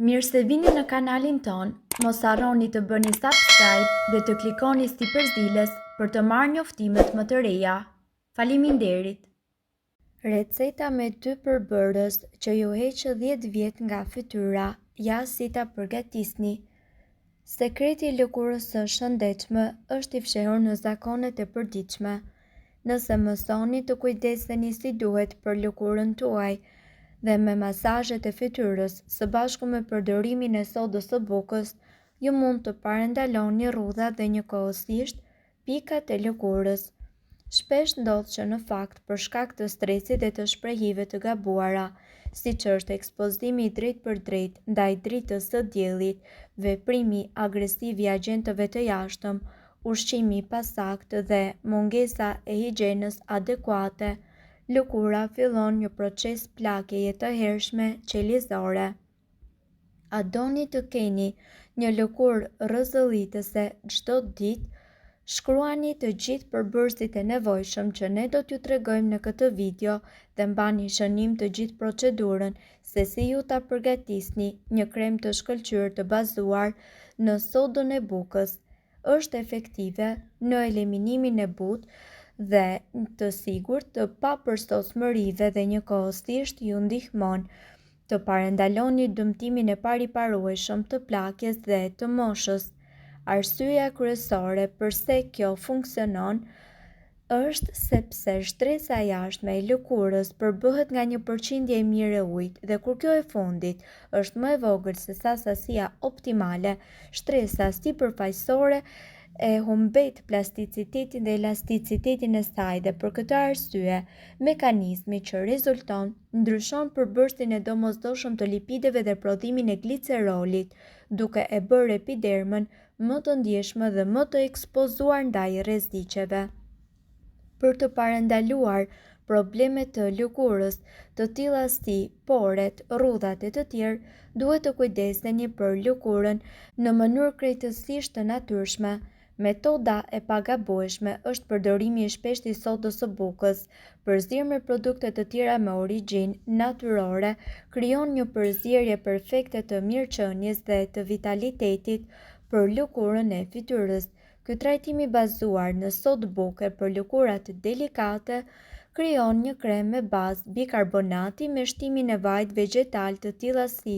Mirë se vini në kanalin tonë, mos harroni të bëni subscribe dhe të klikoni sipër ziles për të marrë njoftimet më të reja. Faleminderit! Receta me dy përbërës që ju heq 10 vjet nga fytyra, ja si ta përgatisni. Sekreti i lëkurës së shëndetshme është i fshehur në zakonet e përditshme. Nëse mësoni të kujdeseni si duhet për lëkurën tuaj dhe me masazhet e fytyrës, së bashku me përdorimin e sodës së bukës, ju mund të parandaloni rrudhat dhe njëkohësisht Pikat e lëkurës. Shpesh ndodh që në fakt për shkak të stresit dhe të shprehive të gabuara, siç është ekspozimi i drejtpërdrejtë ndaj dritës së diellit, veprimi agresiv i agjentëve të jashtëm, ushqimi i pasaktë dhe mungesa e higjienës adekuate, lëkura fillon një proces plakjeje të hershme qelizore. A doni të keni një lëkurë rrëzëllitëse çdo ditë? Shkruani të gjithë përbërësit e nevojshëm që ne do t'ju tregojmë në këtë video dhe mbani shënim të gjithë procedurën se si ju ta përgatisni një krem të shkëlqyer të bazuar në sodën e bukës. Është efektive në eliminimin e butë dhe të sigurt të papërsosmërive dhe njëkohësisht ju ndihmon të parandaloni dëmtimin e pariparueshëm të plakjes dhe të moshës. Arsyeja kryesore përse kjo funksionon është sepse shtresa e jashtme e lëkurës përbëhet nga një përqindje e mirë e ujit dhe kur kjo e fundit është më e vogël sesa sasia optimale, shtresa sipërfaqësore e humbet plasticitetin dhe elasticitetin e saj dhe për këtë arsye, mekanizmi që rezulton ndryshon përbërësin e domosdoshëm të lipideve dhe prodhimin e glicerolit, duke e bërë epidermën më të ndjeshme dhe më të ekspozuar ndaj rreziqeve. Për të parandaluar probleme të lëkurës, të tilla si poret, rrudhat e të tjerë, duhet të kujdeseni për lëkurën në mënyrë krejtësisht të natyrshme. Metoda e pagabueshme është përdorimi i shpeshtë i sodës së bukës, përzier me produkte të tjera me origjinë natyrore, krijon një përzierje perfekte të mirëqenies dhe të vitalitetit për lëkurën e fytyrës. Ky trajtim i bazuar në sodë buke për lëkurat delikate krijon një krem me bazë bikarbonati me shtimin e vajit vegjetal të tilla si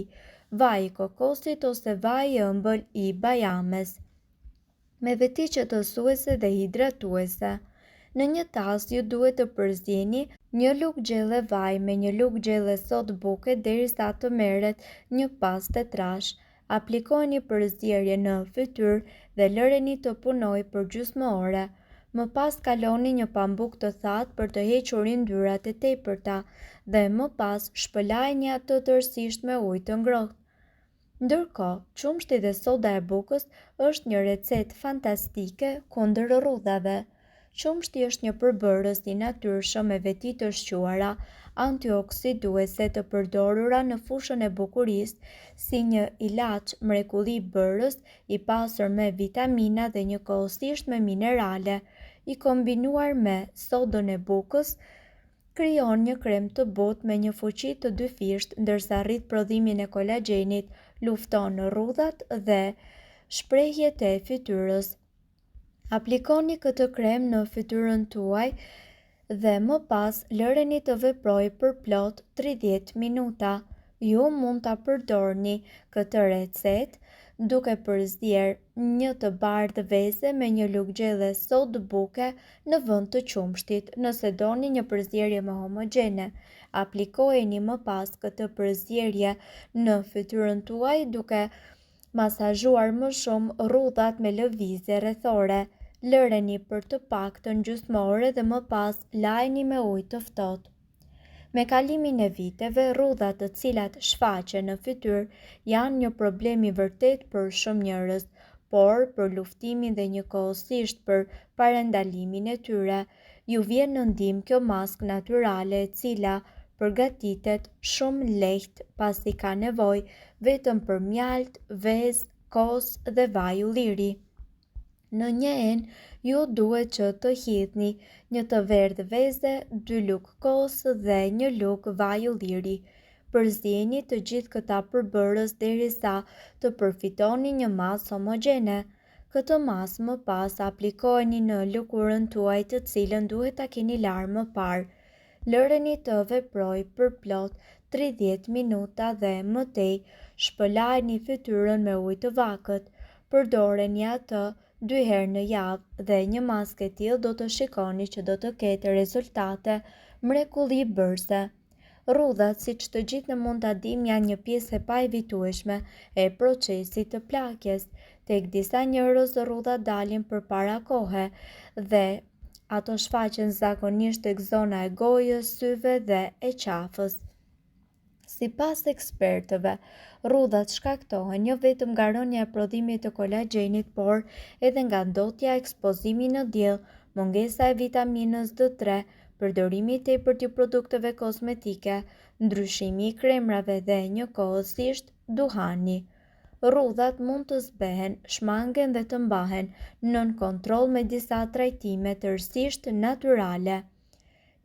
vaji i kokosit ose vaji i ëmbël i bajames. Me veti qetësuese dhe hidratuese. Në një tas ju duhet të përzieni një lugë gjelle vaj me një lugë gjelle sodë buke derisa të merret një pastë e trashë. Aplikojeni përzierjen në fytyrë dhe lëreni të punojë për gjysmë ore. Më pas kaloni një pambuk të thatë për të hequr yndyrat e tepërta dhe më pas shpëlajeni atë tërësisht me ujë të ngrohtë. Ndërkohë, qumështi dhe soda e bukës është një recetë fantastike kundër rrudhave. Qumështi është një përbërës i natyrshëm me veti të shquara antioksiduese të përdorura në fushën e bukurisë si një ilaç mrekullibërës i pasur me vitamina dhe njëkohësisht me minerale, i kombinuar me sodën e bukës, Krijon një krem të butë me një fuqi të dyfishtë ndërsa rrit prodhimin e kolagjenit, lufton rrudhat dhe shprehjet e fytyrës. Aplikoni këtë krem në fytyrën tuaj dhe më pas lëreni të veprojë për plot 30 minuta. Ju mund ta përdorni këtë recetë duke përzier një të bardhë veze me një lugë gjelle sodë buke në vend të qumështit, nëse doni një përzierje më homogjene. Aplikojeni më pas këtë përzierje në fytyrën tuaj duke masazhuar më shumë rrudhat me lëvizje rrethore. Lëreni për të paktën gjysmë ore dhe më pas lajeni me ujë të ftohtë. Me kalimin e viteve, rrudhat të cilat shfaqen në fytyrë janë një problem i vërtetë për shumë njerëz, por për luftimin dhe njëkohësisht për parandalimin e tyre, ju vjen në ndihmë kjo maskë natyrale e cila përgatitet shumë lehtë pasi ka nevojë vetëm për mjaltë, vezë, kos dhe vaj ulliri. Në një enë ju duhet që të hidhni një të verdhë veze, dy lugë kos dhe një lugë vaj ulliri. Përzieni të gjithë këta përbërës derisa të përfitoni një masë homogjene. Këtë masë më pas aplikojeni në lëkurën tuaj të cilën duhet ta keni larë më parë. Lëreni të veprojë për plot 30 minuta dhe më tej shpëlajeni fytyrën me ujë të vakët. Përdoreni atë dy herë në javë dhe një maskë e tillë do të shikoni që do të ketë rezultate mrekullibërëse. Rrudhat, siç të gjithë ne mund ta dimë, janë një pjesë e paevitueshme e procesit të plakjes. Tek disa njerëz rrudhat dalin përpara kohe dhe ato shfaqen zakonisht tek zona e gojës, syve dhe e qafës. Sipas ekspertëve, rrudhat shkaktohen jo vetëm nga rënia e prodhimit të kolagjenit, por edhe nga ndotja, ekspozimi në diell, mungesa e vitaminës D3, përdorimi i tepërt i produkteve kozmetike, ndryshimi i kremrave dhe njëkohësisht duhani. Rrudhat mund të zbehen, shmangen dhe të mbahen nën kontroll me disa trajtime tërësisht natyrale.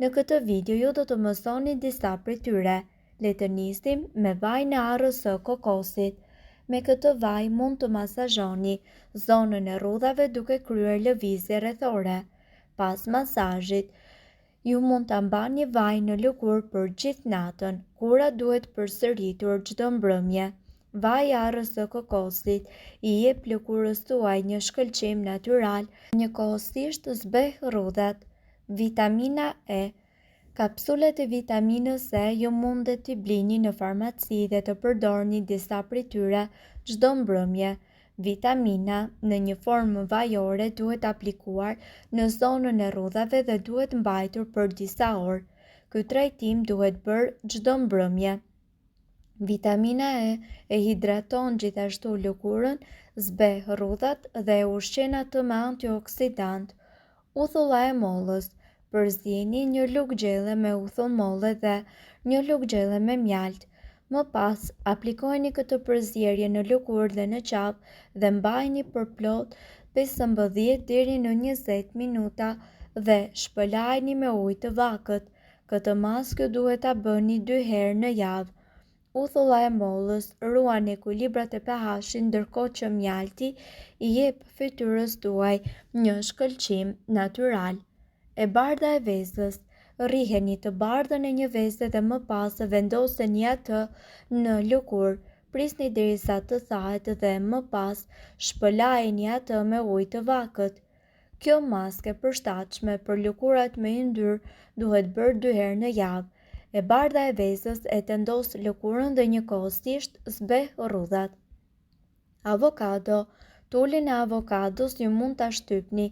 Në këtë video ju do të mësoni disa prej tyre. Le të nisim me vajin e arrës së kokosit. Me këtë vaj mund të masazhoni zonën e rrudhave duke kryer lëvizje rrethore. Pas masazhit, ju mund ta mbani vajin në lëkurë për gjithë natën. Kura duhet përsëritur çdo mbrëmje. Vaji i arrës së kokosit i jep lëkurës tuaj një shkëlqim natyral, njëkohësisht zbeh rrudhat. Vitamina E Kapsulat e vitaminës E ju mundet t'i blini në farmaci dhe të përdorni disa prej tyre çdo mbrëmje. Vitamina në një formë vajore duhet aplikuar në zonën e rrudhave dhe duhet mbajtur për disa orë. Ky trajtim duhet bërë çdo mbrëmje. Vitamina E e hidraton gjithashtu lëkurën, zbeh rrudhat dhe e ushqen atë me antioksidantë. Uthulla e mollës, Përzieni një lugë gjelle me uthull molle dhe një lugë gjelle me mjaltë. Më pas, aplikojeni këtë përzierje në lëkurë dhe në qafë dhe mbajeni për plot 15 deri në 20 minuta dhe shpëlajeni me ujë të vakët. Këtë maskë ju duhet ta bëni dy herë në javë. Uthulla e mollës ruan ekuilibrat e pH-it ndërkohë që mjalti i jep fytyrës tuaj një shkëlqim natyral. E bardha e vezës, Rriheni të bardhën e një veze dhe më pas vendoseni atë në lëkurë. Prisni derisa të thahet dhe më pas shpëlajeni atë me ujë të vakët. Kjo maskë e përshtatshme për lëkurat me yndyrë duhet bërë dy herë në javë. E bardha e vezës e tendos lëkurën dhe njëkohësisht zbeh rrudhat. Avokado Tulin e avokados ju mund ta shtypni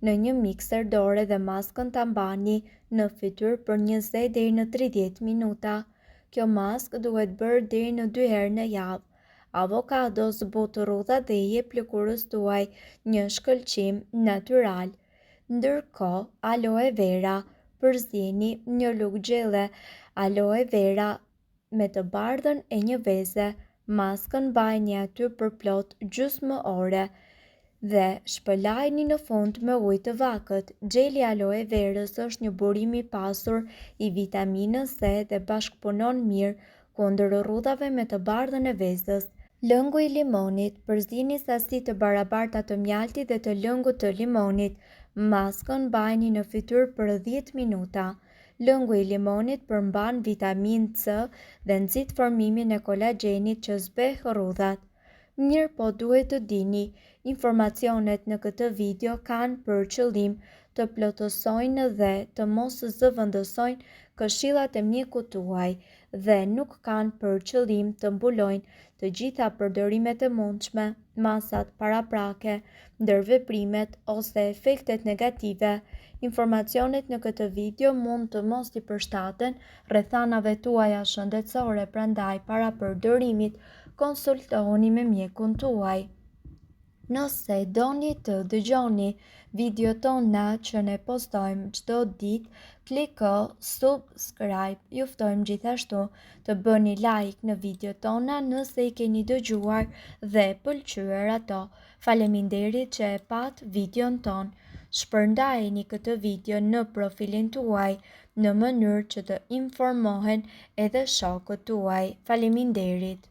në një mikser dore dhe maskën ta mbani në fytyrë për 20 deri në 30 minuta. Kjo maskë duhet bërë deri në dy herë në javë. Avokado zbut rrudhat dhe i jep lëkurës tuaj një shkëlqim natyral. Ndërkohë, aloe vera, përzieni një lugë gjelle aloe vera me të bardhën e një veze, maskën mbajeni aty për plot gjysmë ore dhe shpëlajeni në fund me ujë të vakët. Xheli i aloe verës është një burim i pasur i vitaminës C dhe bashkëpunon mirë kundër rrudhave me të bardhën e vezës. Lëngu i limonit, Përzieni sasi të barabarta të mjaltit dhe të lëngut të limonit. Maskën mbajeni në fytyrë për 10 minuta. Lëngu i limonit përmban vitaminë C dhe nxit formimin e kolagjenit që zbeh rrudhat. Mirëpo duhet të dini, informacionet në këtë video kanë për qëllim të plotësojnë dhe të mos zëvendësojnë këshillat e mjekut tuaj dhe nuk kanë për qëllim të mbulojnë të gjitha përdorimet e mundshme, masat paraprake, ndërveprimet ose efektet negative. Informacionet në këtë video mund të mos i përshtaten rrethanave tuaja shëndetësore, prandaj para përdorimit konsultohuni me mjekun tuaj. Nëse doni të dëgjoni videot tona që ne postojmë çdo ditë, kliko subscribe. Ju ftojmë gjithashtu të bëni like në videot tona nëse i keni dëgjuar dhe pëlqyer ato. Faleminderit që e patë videon tonë. Shpërndajeni këtë video në profilin tuaj. në mënyrë që të informohen edhe shokët tuaj. Faleminderit!